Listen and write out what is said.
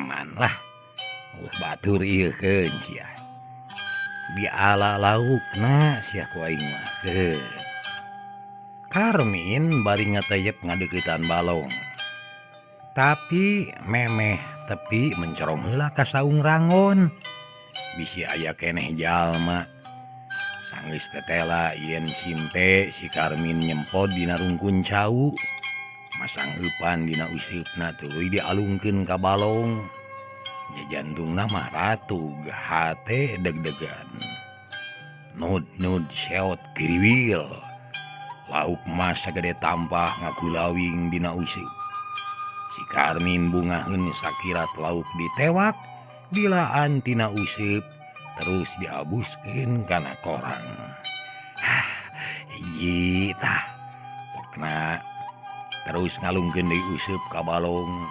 Aman lah. Batur ieu keun sia. Diala laukna sia ku aing mah. Karmin bari ngateyep ngadeuketan balong. Tapi memeh tepi mencorong heula ka saung rangon. Bisi aya keneh jalma. Sanggeus tetela yen simpe si Karmin nyempod dina rungkun cau. Masang eupan dina useupna tuluy dialungkeun ka balong. Jantungna mah ratug, hate deg-degan. Nud-nud seot kiriwil. Lauk mas sagede tampah ngakulawing dina useup. Si Karmin bungaheun sakirat lauk ditewak, dilaan tina useup, terus diabuskeun kana korang. Hah, hiji tah. Pokna terus ngalungkeun deui useup ka balong.